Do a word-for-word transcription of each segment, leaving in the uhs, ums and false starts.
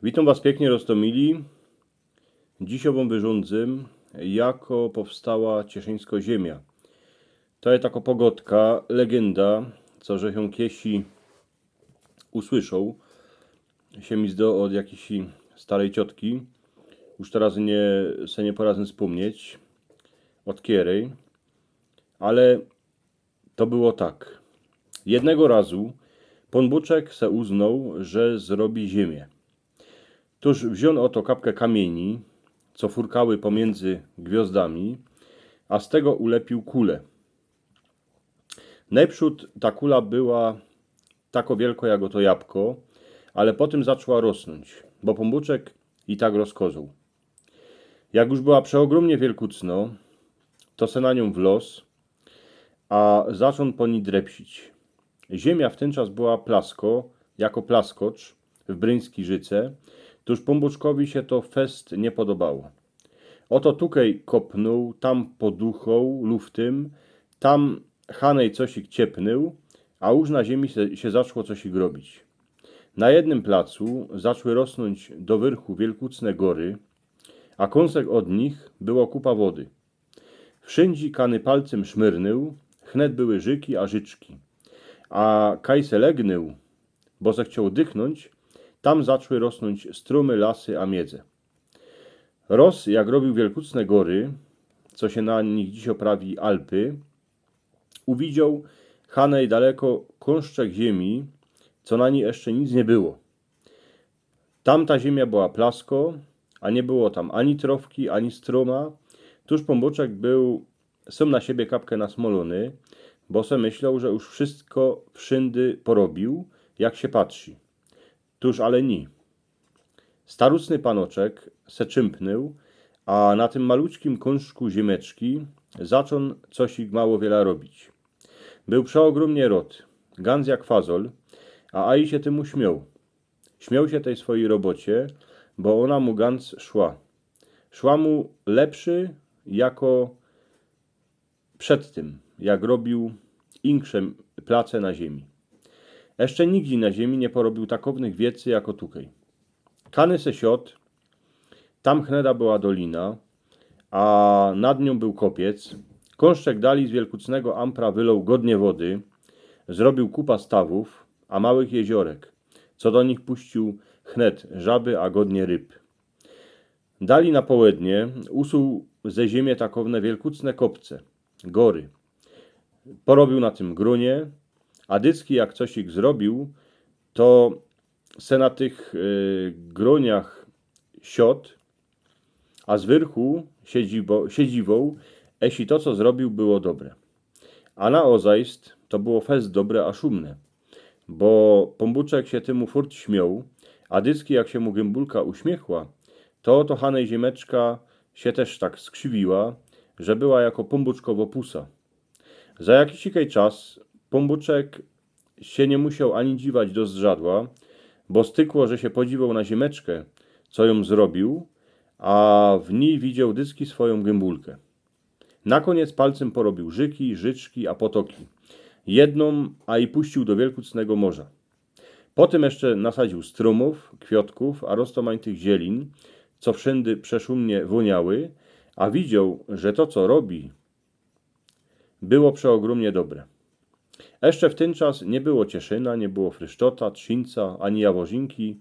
Witōm was piyknie, Roztōmili. Dzisiŏj wōm wyrządzym, jako powstała Cieszyńsko Ziymia. To je takŏ pogodka, legynda, co żech jã kiejsi usłyszoł. Sie mi zdo ôd jakijś staryj ciotki. Już teroz nie, se niy poradzã spōmnieć, ôd kerej. Ale to było tak. Jednego razu Pōnbōczek se uznoł, że zrobi ziymie. Tōż wziōn ôto kapkã kamiyni, co furkały pomiyndzy gwiŏzdami, a z tego ulepiōł kulã. Nojprzōd ta kula była takŏ wielkŏ jak ôto jabko, ale potym zaczła rosnōńć, bo Pōnbōczek i tak rozkozoł. Jak już była przeôgrōmnie wielkucnŏ, to se na niōm wloz, a zaczōn po nij drepsić. Ziymia w tyn czas była plaskŏ, jako plaskŏcz w bryńskij rzyce, tōż Pōnbōczkowi sie to fest niy podobało. Ôto tukej kopnōł, tam poduchoł luftym, tam hanej cosik ciepnōł, a już na ziymie se, sie zaczło cosik robić. Na jednym placu zaczły rosnōńć do wyrchu wielkucne gory, a kōnsek ôd nich było kupa wody. Wszyndzie kany palcym szmyrnōł, chnet były rzyki a rzyczki. A kaj se legnōł, bo se chcioł dychnōńć, tam zaczły rosnōńć strōmy, lasy a miedze. Roz, jak robiōł wielkucne gory, co sie na nich dzisiŏj prawi Alpy, uwidzioł hanej daleko kōnszczek ziymie, co na nij jeszcze nic niy było. Tam ta ziymia była plaskŏ, a niy było tam ani trŏwki, ani strōma. Tōż Pōnbōczek bōł sōm na siebie kapkã nasmolōny, bo se myśloł, że już wszysko wszyndy porobiōł, jak sie patrzi. Tōż ale niy. Starucny panŏczek se czympnōł, a na tym maluczkim kōnszku ziymeczki zaczōn cosik mało wiela robić. Bōł przeôgrōmnie rŏd, gans jak fazol, a aji sie tymu śmioł. Śmioł sie tyj swojij robocie, bo ôna mu gans szła. Szła mu lepszy jako przed tym, jak robiōł inksze place na ziymie. Jeszcze nigdzie na ziymie niy porobiōł takownych wiecy jako tukej. Kany se siod, tam chneda była dolina, a nad niōm bōł kopiec. Kōnszczek dalij z wielkucnego ampra wyloł godnie wody, zrobiōł kupa stawōw, a małych jeziorek, co do nich puściōł chnet żaby, a godnie ryb. Dalij na połednie usuł ze ziymie takowne wielkucne kopce, gory. Porobiōł na tym grōnie, a dycki jak cosik zrobiōł, to se na tych, e, grōniach siod, a z wyrchu siedziwo-, siedziwoł, eśli to, co zrobiōł, było dobre. A na ôzajst to było fest dobre a szumne, bo Pōnbōczek sie tymu furt śmioł, a dycki jak sie mu gymbułka uśmiechła, to, to hanej ziymeczka sie tyż tak skrzywiła, że była jako pōnbōczkowo pusa. Za jakiś kej czas Pōnbōczek sie niy musioł ani dziwać do zdrzadła, bo stykło, że sie podziwoł na ziymeczkã, co jōm zrobiōł, a w nij widzioł dycki swojōm gymbułkã. Na kōniec palcym porobiōł rzyki, rzyczki a potoki. Jednōm, a i puściōł do wielkucnego morza. Potym jeszcze nasadziōł strōmōw, kwiŏtkōw, a roztōmańtych zielin, co wszyndy przeszumnie wōniały, a widzioł, że to, co robi, było przeôgrōmnie dobre. Jeszcze w tyn czas niy było cieszyna, niy było frysztota, trzōnca, ani jaworzynki.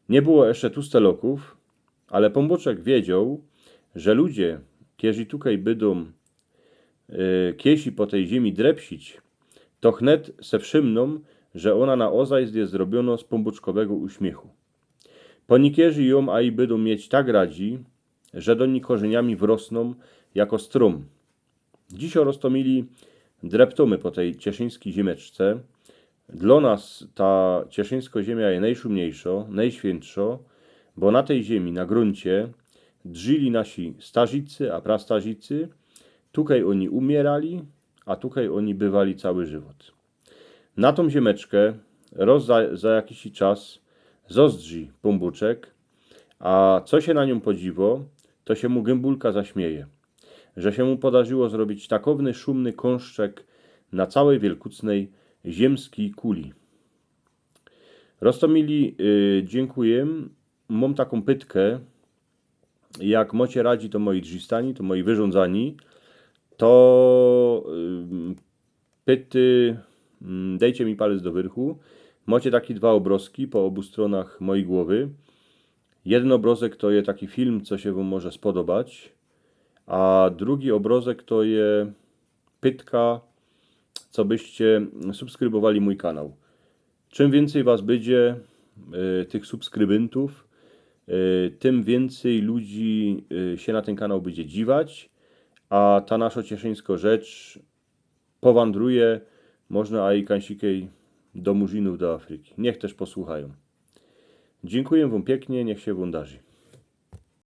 Niy było jeszcze tustelokōw, ale Pōnbōczek wiedzioł, że ludzie, kierzy tukej bydōm, e, kiejsi po tyj ziymie drepsić, to chnet se wszymnōm, że ôna na ôzajst je zrobiōnŏ z pōnbōczkowego uśmiechu. Pōnikierzy jōm aji bydōm mieć tak radzi, że do nij korzyniami wrosnōm jako strōm. Dzisiŏj, Roztōmili, dreptōmy po tyj cieszyńskij ziymeczce. Dlŏ nas ta cieszyńsko ziymia je nojszumniejszŏ, nojświyntszŏ, bo na tyj ziymie, na grōncie, drzili nasi starzicy a prastarzicy, tukej ôni umierali, a tukej ôni bywali cały żywot. Na tōm ziymeczkã roz za, za jakiś czas zozdrzi Pōnbōczek, a co sie na niōm podziwo, to sie mu gymbułka zaśmieje, że sie mu podarziło zrobić takowny szumny kōnszczek na cołkij wielkucnyj ziymskij kuli. Roztōmili, y, dziynkuję. mōm takōm pytkã, jak mocie radzi to moje drzistanie, to moje wyrządzanie, to ym, pyty, mm, dejcie mi palec do wyrchu. Mocie takie dwa ôbrozki po ôbu strōnach mojij głowy. Jedyn ôbrozek to je taki film, co sie wōm może spodobać, a drugi ôbrozek to je pytka, co byście subskrybowali mōj kanał. Czym wiyncyj was bydzie, e, tych subskrybyntōw, e, tym wiyncyj ludzi, e, sie na tyn kanał bydzie dziwać, a ta naszo cieszyńsko rzecz powandruje, może aj kańsikej do Murzinōw, do Afryki. Niych tyż posłuchajōm. Dziynkuję wōm piyknie, niych sie wōm darzi.